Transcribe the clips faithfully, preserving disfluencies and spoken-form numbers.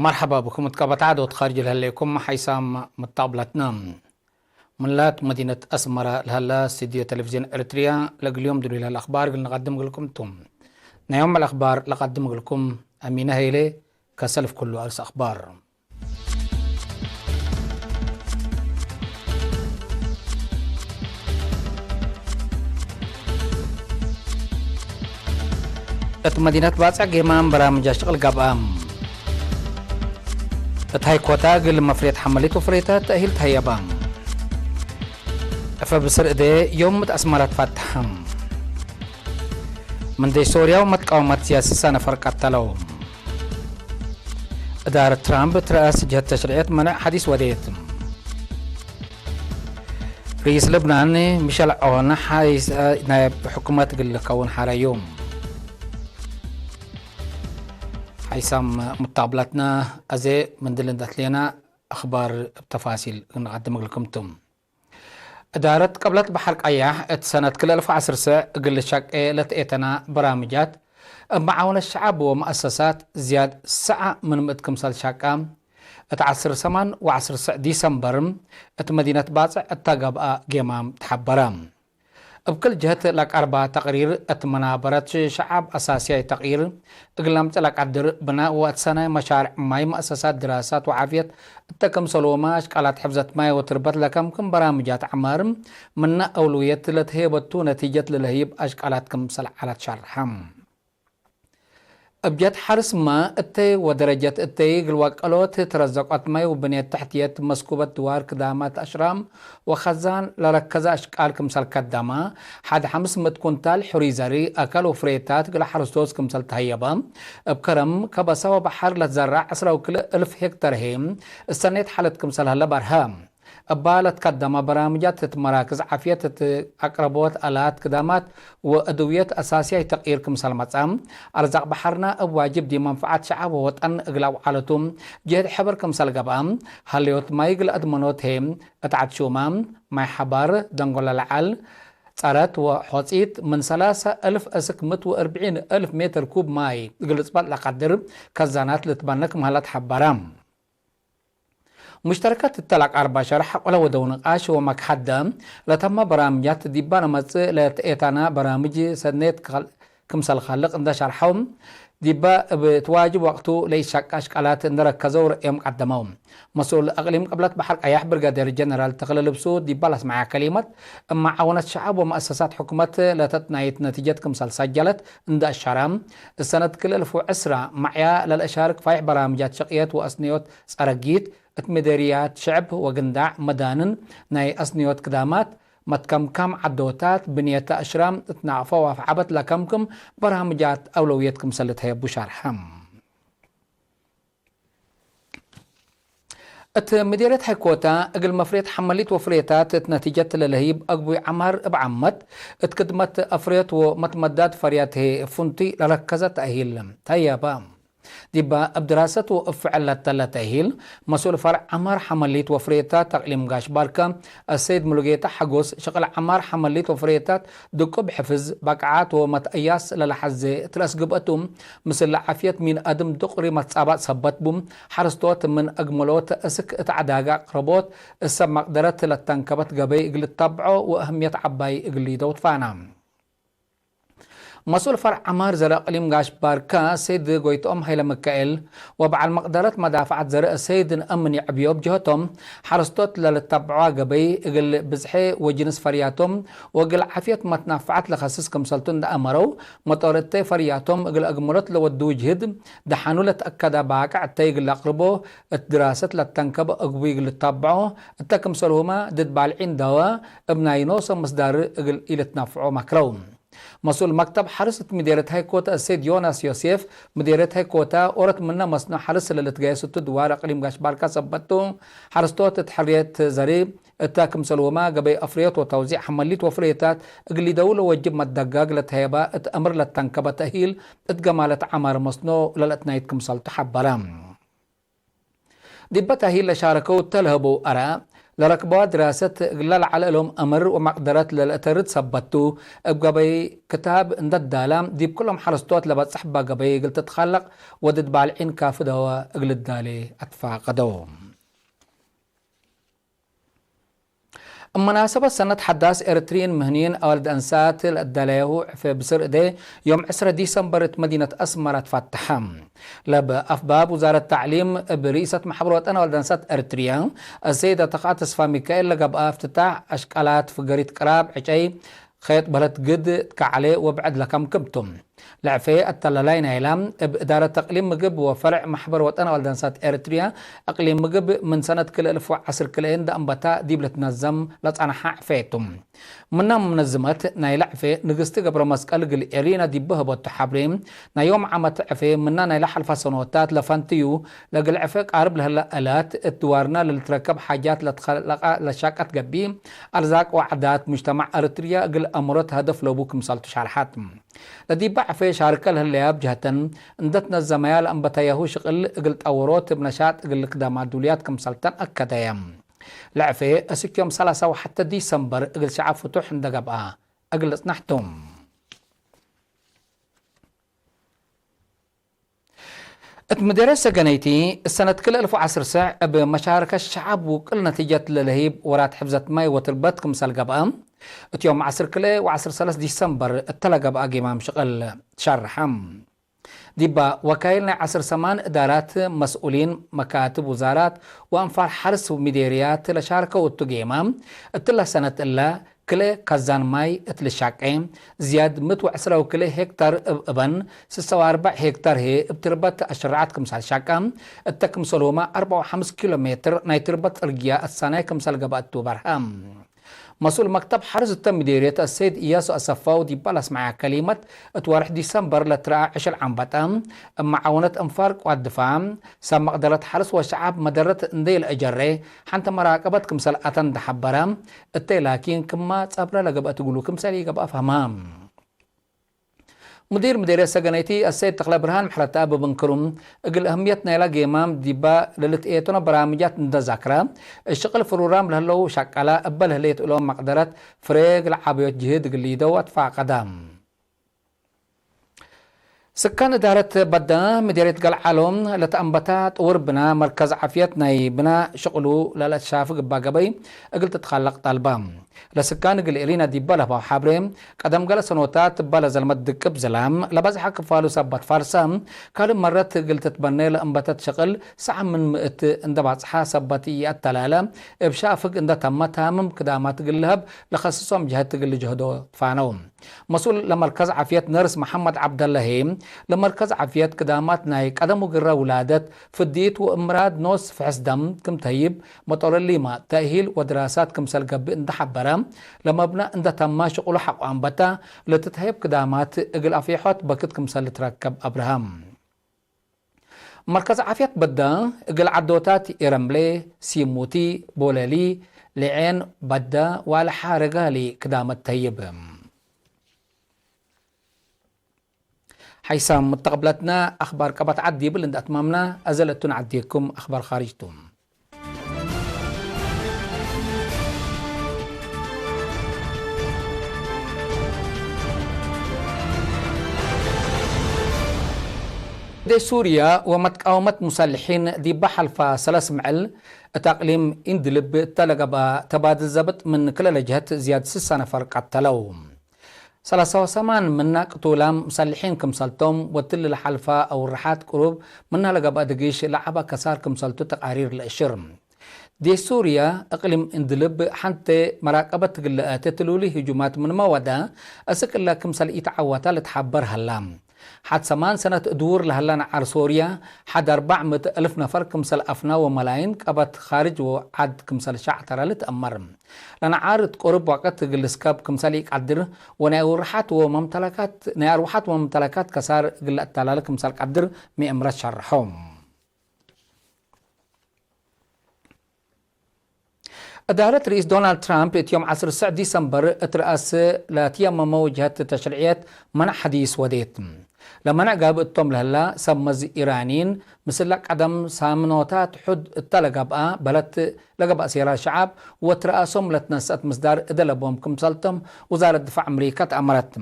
መርሐባ ብኩም እት ቀበት ዐዶት ካርጅ ለህሌኩም ሐይሳም መታብላትና። ምን ላት መዲነት አስመረ ለሀለ ስቱድዮ ቴሌቪዝዮን ኤረትርያ፣ ለእግል ዮም ድሉይ ለሀለ አኽባር እግል ንቀድም እግልኩም ቱ። ናይ ዮም አልአኽባር ለቀድም እግልኩም አሚነ ሀይሌ። ከሰልፍ ኩሉ አርእስ አኽባር። እት መዲነት ባጽዕ ጌማም በራምጅ አሽቅል ገብአ። እት ሃይኮታ እግል መፍሬት ሐመሊት ወፍሬተ ተእሂል ተህየበ። ዕፈ ብስር እዴ ዮም እት አስመረ ትፈትሐ። ምን ዴሽ ሶርያ ወመትቃወመት ስያሲ ሰ ነፈር ቀተለው። እዳረት ትራምፕ እት ረአስ ጀህት ተሽሪዕየት መነዕ ሐዲስ ወዴት። ርኢስ ልብናን ሚሸል ዖን ሐይስ ናይብ ሕኩመት እግል ልከውን ሐረዩ። ሐይሳም ሙታብላትና፣ አዜ ምን ድል እንደ አትሌና አኽባር እብ ተፋሲል እንቀድም እግልኩም ቱ። እዳረት ቀብለት በሐር ቀያሕ እት ሰነት ክልኤ አልፍ ወዐስር ሰዕ እግል ልሸቄ ለትኤተና በራምጃት እብ መዓውነት ሸዐብ ወመአሰሳት ዝያድ ሰዓ ምን ምእት ክምሰል ሻቃ እት ዐስር ሰማን ወዐስር ሰዕ ዲሰምበር እት መዲነት ባጽዕ እተ ገብአ ጌማም ተሐበረ። እብ ክል ጀህት ለቀርባ ተቅሪር እት መናበረት ሸዐብ አሳስያይ ተቅይር እግል ለምጽእ ለቀድር ብናእ ወእትሰናይ መሻርዕ ማይ፣ መአሰሳት ድራሳት ወዓፍየት እተ ክምሰልሁመ አሽቃላት ሕፍዘት ማይ ወትርበት ለከምክም በራምጃት ዐማር ምነ አውለውየት ለትሄበቱ ነቲጀት ለለህይብ አሽቃላት ክምሰል ዐለት ሸርሐ። እብ ጀህት ሐርስ ማእ እተይ ወደረጀት እተይ እግል ወቀሎት ትረዘቆት ማይ ወብንየት ተሕትየት መስኩበት ድዋር ክዳማት አሽራም ወኸዛን ለረከዘ አሽቃል ክምሰል ከደመ፣ ሐድ ሐምስ ምእት ኩንታል ሕሩይ ዘሪ፣ አካል ወፍሬታት እግል ሐረስቶት ክምሰል ተሀየበ፣ እብ ከረም፣ ከበሰ ወበሐር ለትዘረዕ ዕስራ ወክልኤ እልፍ ሄክተር ህይ እሰኔት ሐለት ክምሰል ሀለ በርሀ። እባ ለትከደመ በራምጃት እት መራክዝ ዓፍየት እት አቅረቦት አላት ክዳማት ወአድውየት አሳስያይ ተቅይር ክምሰል መጽአ፣ አርዛቅ በሐርና እብ ዋጅብ ዲብ መንፈዓት ሸዐብ ወወጠን እግል አውዓለቱ ጅህድ ሕበር ክምሰል ገብአ፣ ሀለዮት ማይ እግል አድመኖት ህይ እት ዐድ ሹመ፣ ማይ ሐባር፣ ደንጎለ ለዐል፣ ጸረት ወሖጺት ምን ሰላሰ እልፍ እስክ ምእት ወአርብዒን እልፍ ሜትር ኩብ ማይ እግል ልጽበጥ ለቀድር ከዛናት ልትበነክ ምህለት ሐበረ። ሙሽተረከት እተ ለአቃርባ ሸርሕ ሐቆለ ወደው ንቃሽ ወመክሐደ ለተመ በራምጃት ዲባ ነመጽእ ለትኤታና በራምጅ ሰኔት ክምሰል ካልቅ እንደ ሸርሐው፣ ዲባ እብ ትዋጅብ ወቅቱ ለኢሻቃ አሽቃላት እንደ ረከዘው ረአዮም ቀደመው። መስኡል አቅሊም ቅብለት በሐር ቀያሕ ብርጋዴር ጀነራል ተክለ ልብሱ ዲባ ለአስመዐ ከሊመት፣ እብ መዓውነት ሸዐብ ወመአሰሳት ሕኩመት ለተትናይት ነቲጀት ክምሰል ሰጀለት እንደ አሻረ፣ እሰነት ክል እልፍ ወዕስራ መዕያ ለለአሻርክ ፋይሕ በራምጃት ሸቅየት ወአስንዮት ጸረጊት፣ እት ምዴርያት ሽዕብ ወግንዳዕ መዳንን ናይ አስንዮት ክዳማት፣ መትከምካም ዐዶታት፣ ብንየተ አሽራም እት ናቅፈ ወአፍዓበት ለከምክም በርሃምጃት አውለውየት ክምሰል ልትሀየቡ ሻርሐ። እት ምዴርየት ሐይኮታ እግል መፍሬት ሐመሊት ወፍሬታት እት ነቲጀት ለለህይብ አግቡይ ዐማር እብ ዓመት እት ክድመት አፍሬት ወመትመዳድ ፈርያት ህይ ፍንቱይ ለረከዘ ተእሂል ተህየበ። ዲባ እብ ድራሰት ወእብ ፍዕል ለተለ ተእሂል፣ መስኡል ፈርዕ ዐማር ሐመሊት ወፍሬታት አቅሊም ጋሽ ባርከ፣ አሰይድ ሙሉጌታ ሐጎስ፣ ሽቅል ዐማር ሐመሊት ወፍሬታት ድቁብ ሕፍዝ፣ በቅዓት ወመትአያስ ለለሐዜ እት ለአስግብአቱ፣ ምስል ለዓፍየት ሚን አድም ዱቅሪ መትጻባጥ ሰበት ቡ፣ ሐረስቶት ምን አግመሎት እስክ እት ዐዳገ አቅረቦት፣ እሰ መቅደረት ለተንከበት ገበይ እግል ልታብዖ ወአህምየት ዐባይ እግል ሊደው ትፋና። መስኡል ፈርዕ ዐማር ዘረ እቅሊም ጋሽ ባርከ ሰይድ ጎይትኦም ሀይለሚካኤል ወበዐል መቅደረት መዳፍዐት ዘርእ ሰይድ ነአምን የዕብዮ እብ ጀህቶም፣ ሐረስቶት ለልታብዐዋ ገበይ እግል ብዝሐ ወጅንስ ፈርያቶም ወእግል ዓፍየት መትናፍዐት ለከስስ ክምሰልቱ እንደ አመረው፣ መጦር እተይ ፈርያቶም እግል አግመሎት ለወድው ጅህድ ደሐኑ ለተአከደ ባቅዕ እተይ እግል ለአቅርቦ፣ እት ድራሰት ለተንከበ አግቡይ እግል ልታብዖ፣ እተ ክምሰልሁመ ድድ ባልዒን ዳወ እብ ናይ ኖሶ ምስዳር እግል ኢልትናፍዖ መክረው። መስኡል መክተብ ሐርስ እት ምዴርየት ሀይኮተ አሰይድ ዮናስ ዮሴፍ፣ ምዴርየት ሀይኮተ ኦሮት ምነ መስኖ ሐርስ ለልትገየስ እቱ ድዋር አቅሊም ጋሽ ባርካ ሰበት ቱ፣ ሐረስቶት እት ሕርየት ዘሪ እተ ክምሰልሁመ ገበይ አፍርዮት ወተውዚዕ ሐመሊት ወፍሬታት እግል ሊደው ለወጅብ መደጋግ ለተሀየበ እት አምር ለተንከበ ተእሂል እት ገማለት ዐማር መስኖ ለልአትናይት ክምሰልቱ ሐበረ። ዲበ ተእሂል ለሻረከው እተ ለህበው አራእ፣ ለረክበዋ ድራሰት እግለ ለዐለ እሎም አምር ወመቅደረት ለልአተርድ ሰበት ቱ፣ እብ ገበይ ክታብ እንደ ዳላ፣ ዲብ ክሎም ሐረስቶት ለበጽሕ እባ ገበይ እግል ትትከለቅ ወድድ ባልዒን ካፍደወ እግል ዳሌ አትፋቀደው። እብ መናሰበት ሰነት ሐዳስ ኤረትርዪን ምህንይን አዋልድ አንሳት ለአዳለያሁ ዕፌ ብስር እዴ፣ ዮም ዕስረ ዲሰምበር እት መዲነት አስመረ ትፈተሐ። ለብ አፍባብ ውዛረት ተዕሊም እብ ርኢሰት መሕበር ወጠን አዋልድ አንሳት ኤረትርያ፣ አሰይድ አተካ ተስፋ ሚካኤል ለገብአ እፍትታሕ አሽቃላት ፍገሪት ቅራብ ዕጨይ ኼጥ በለት ግድ ትከዐሌ ወብዕድ ለከምክም ቱ። ለዕፌ አተላላይ ናይላ፣ እብ እዳረት እቅሊም ምግብ ወፈርዕ መሕበር ወጠን አዋልድ አንሳት ኤረትርያ፣ እቅሊም ምግብ ምን ሰነት ክልኤ እልፍ ወዐስር ክልኤ እንደ አንበታ ዲብ ልትነዘም ለጸንሐ ዕፌ ቱ። ምና መነዝመት ናይለ ዕፌ ንግስቲ ገብረ መስቀል እግል ኤሪና ዲብ ሀበቱ ሐብሬ፣ ናይ ዮም ዓመት ዕፌ ምና ናይለ ሐልፈ ሰኖታት ለፈንትዩ፣ ለእግል ዕፌ ቃርብ ለህለ እላት እት ድዋርና ለልትረከብ ሓጃት ለትከለቀ ለሻቀት ገብእ፣ አርዛቅ ወዓዳት ሙጅተማዕ ኤረትርያ እግል አምሮት ሀደፍ ለቡ ክምሰልቱ ሸርሐት። ለዲበ ዕፌ ሻርከ ለህለያ እብ ጀህተን፣ እንደ ትነዘመያ ለአንበተያሁ ሽቅል እግል ጠወሮት እብ ነሻጥ እግል ልክደማ ዱልያት ክምሰልተን አከደየ። ለዕፌ እስክ ዮም ሰላሳ ወሐተ ዲሰምበር እግል ሸዐብ ፍቱሕ እንደ ገብአ እግል ልጽናሕ ቱ። እት ምዴርየት ሰገነይቲ፣ እሰነት ክል እልፍ ወዐስር ሰዕ እብ መሻረከት ሸዐብ ውቅል ነቲጀት ለለህይብ ወራት ሕፍዘት ማይ ወትርበት ክምሰል ገብአ፣ እት ዮም ዐስር ክልኤ ወዐስር ሰለስ ዲሰምበር እተ ለገብአ ጌማም ሽቅል ትሸርሐ። ዲባ ወካይል ናይ ዐስር ሰማን እዳራት፣ መስኡሊን መካትብ ውዛራት ወአንፋር ሐርስ ምዴርያት ለሻርከው እቱ ጌማም፣ እትለ ሰነት እለ፣ ክልኤ ከዛን ማይ እት ልሻቄ፣ ዝያድ ምእት ወዕስራ ወክልኤ ሄክታር እብ እበን፣ ስሳ ወአርበዕ ሄክታር ህዬ እብ ትርበት አሽረዐት ክምሰል ሻቀ፣ እተ ክምሰልሁመ አርበዕ ወሐምስ ኪሎ ሜትር ናይ ትርበት ጽርግያ አሳናይ ክምሰል ገብአ እቱ በርሀ። መስኡል መክተብ ሐርስ እተ ምዴርየት አሰይድ እያሱ አሰፋው ዲባ ለአስመዐያ ከሊመት፣ እት ወርሕ ዲሰምበር ለትረአ ዕሽል ዐንበጠ፣ እብ መዓወነት እንፋር ቅዋት ድፋዕ፣ ሰብ መቅደረት ሐርስ ወሸዐብ መደረት እንዴ ለአጀሬ፣ ሐንተ መራቀበት ክምሰል አተን እንደ ሐበረ፣ እተይ ላኪን ክማ ጸብረ ለገብአት እግሉ ክምሰል ኢገብአ ፈህመ። ሙዲር ምዴርየት ሰገነይቲ አሰይድ ተክለ ብርሃን ምሕረተአብ እብ እንክሩ፣ እግል አህምየት ናይላ ጌማም ዲባ ለልትኤቶነ በራምጃት እንደ ዛክረ፣ እሽቅል ፍሩራም ለህለው ሸቀላ እበ ለህሌት እሎም መቅደረት ፍሬ እግል ዓብዮት ጅህድ እግል ሊደው አትፋቀደ። ስካን እዳረት በደ ምዴርየት ገልዓሎ ለተአንበታ ጥውር ብና መርከዝ ዓፍየት ናይ ብና ሽቅሉ ለለትሻፍግ እባ ገበይ እግል ትትከለቅ ጠልባ። ለስካን እግል ኤሊና ዲባ ለህባው ሐብሬ፣ ቀደም ገለ ሰኖታት እባ ለዘልመት ድቅብ ዝላም ለበዝሐ ክፋሉ ሰበት ፋርሰ፣ ካልእ መረት እግል ትትበኔ ለእንበተት ሽቅል ሰዐ ምን ምእት እንደ ባጽሐ ሰበት ኢአተላለ፣ እብ ሻፍግ እንደ ተመ ታምም ክዳማት እግል ልሀብ ለከስሶም ጀህት እግል ልጅህዶ ትፋነው። መስኡል ለመርከዝ ዓፍየት ነርስ መሐመድ ዐብደለ ህዬ፣ ለመርከዝ ዓፍየት ክዳማት ናይ ቀደም ወግረ ውላደት፣ ፍድኢት ወእምራድ ኖስ ፍሕስ ደም ክም ተህይብ፣ መጦረሊማ፣ ተእሂል ወድራሳት ክምሰል ገብእ እንደ ሐበረ፣ ለመብነ እንደ ተመ ሽቅሉ ሐቆ አንበተ ለትትሀየብ ክዳማት እግል አፌሖት በክት ክምሰል ልትረከብ አብርሀ። መርከዝ ዓፍየት በደ እግል ዐዶታት ኤረምሌ፣ ሲሙቲ፣ ቦለሊ፣ ሌዔን፣ በደ ወአልሓ ረጋሊ ክዳመት ተህይብ። ሐይሳም ምተቅብለትነ አክባር ቀበት ዐድ ዲብል እንደ አትማምነ፣ አዘ ለእቱ ነዐዴኩም አክባር ካርጅ ቱ። እዴ ሱርያ ወመትቃወመት ሙሰልሒን ዲበ ሐልፈ ሰለስ ምዕል እት አቅሊም ኢድልብ እተ ለገብአ ተባድል ዘብጥ ምን ክለ ለጀህት ዝያድ ስሳ ነፈር ቀተለው። ሰላሳ ወሰማን ምና ቅቱላም ሙሰልሒን ክምሰልቶም ወትሊ ለሐልፈ አውርሓት ቅሩብ ምና ለገብአ ድጊሽ ለዐበ ከሳር ክምሰልቱ ተቃሪር ለእሽር። ዴ ሱርያ፣ እቅሊም እንድልብ ሐንቴ መራቀበት እግል ለአቴ ትሉሊ ህጁማት ምንመ ወደ፣ እስክ እለ ክምሰል ኢተዐወተ ልትሐበር ሀላ። ሐድ ሰማን ሰነት እድውር ለሀላ ነዓር ሶርያ፣ ሐድ አርበዕ ምእት እልፍ ነፈር ክምሰል አፍና ወመላይን ቀበት ካርጅ ወዐድ ክምሰል ሸዕ ተረ ልትአመር። ለነዓር እት ቁርብ ወቅት እግል ልስከብ ክምሰል ኢቀድር፣ ወናይ አርወሐት ወመምተለካት፣ ናይ አርወሐት ወመምተለካት ከሳር እግል ለአተላለ ክምሰል ቀድር ሚ እምረት ሸርሖ። እዳረት ርኢስ ዶናልድ ትራምፕ እት ዮም ዐስር ሰዕ ዲሰምበር እት ረአስ ለትየመመው ጀህት ተሽሪዕየት መናዕ ሐዲስ ወዴት። ለመንዕ ጋብእ እቶም ለህላ ሰብ መዝ ኢራኒን፣ ምስል ቀደም ሳምኖታት ሑድ እተ ለገብአ በለት ለገብአ ሴራ ሸዓብ ወትረአሶም ለትነሰአት ምስዳር እደ ለቦም ክምሰልቶም ውዛረት ድፋዕ አምሪካ ተአመረት።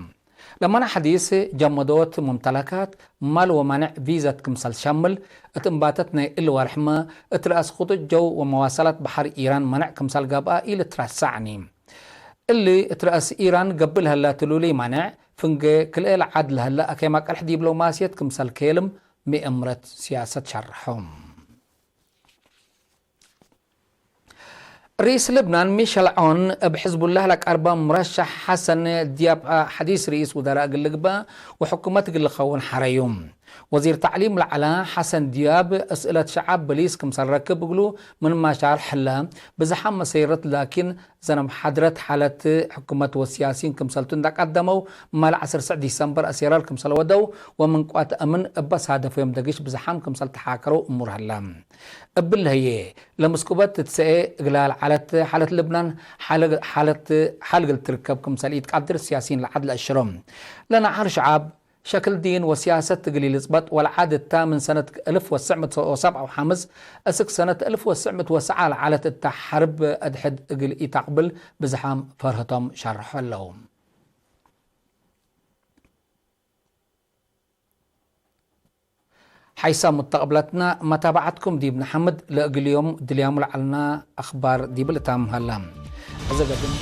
ለመንዕ ሐዲስ ጀመዶት ሙምተለካት ማል ወማንዕ ቪዘት ክምሰል ሸምል እት እምባተት ናይ እሊ ወርሕመ እት ረአስ ክጡጥ ጀው ወመዋሰላት በሐር ኢራን መነዕ ክምሰል ገብአ ኢልትረሳዕኒ። እሊ እት ረአስ ኢራን ገብእ ለህለ ትሉሊ ማንዕ፣ ፍንጌ ክልኤ ለዓድ ለህለ አኬማ ቀልሕ ዲብሎማስየት ክምሰል ኬልም ሚ እምረት ሲያሰት ሸርሖም። ርኢስ ልብናን ሚሸል ዖን እብ ሕዝቡላህ ለቀርበ ሙረሸሕ ሐሰን ዲያብ ሐዲስ ርኢስ ውዘራእ እግል ልግበእ ወሕኩመት እግል ልከውን ሐረዩ። ወዚር ተዕሊም ለዐለ ሐሰን ዲያብ እስእለት ሸዓብ ብሊስ ክምሰል ረክብ እግሉ ምን ማሻርሕ ህለ፣ ብዝሓም መሰይረት ላኪን ዘነብ ሓድረት ሓለት ሕኩመት ወሲያሲን ክምሰልቱ እንዳ ቀደመው፣ ማል ዐስር ስዕ ዲሰምበር አሴራር ክምሰል ወደው ወምን ቋት አምን እበ ሳደፈዮም ደግሽ ብዝሓም ክምሰል ተሓከረው እሙር ሀለ። እብሊ ህዬ፣ ለምስኩበት ትትሰኤ እግላ ለዐለት ሓለት ልብናን ሓለ-፣ ሓለት፣ ሓል እግል ትርከብ ክምሰል ኢትቀድር ሲያሲን ለዓድ ለአሽሮ። ለነዓር ሸዓብ ሸክል ዲን ወሲያሰት እግል ኢልጽበጥ ወለዓድ እታ ምን ሰነት እልፍ ወትስዕ ምእት ወሰብዓ ወሐምስ እስክ ሰነት እልፍ ወትስዕ ምእት ወሰብዓ ለዐለት እታ ሐርብ አድሕድ እግል ኢተቅብል ብዝሓም ፈርህቶም ሸርሖ ህለው። ሓይሳም ሙተቅብለትና መታብዐትኩም ዲብ ነሐምድ፣ ለእግል ዮም ድልያሙ ለዐልና አኽባር ዲብ ልታምም ሀላ። ሕዘ ገድም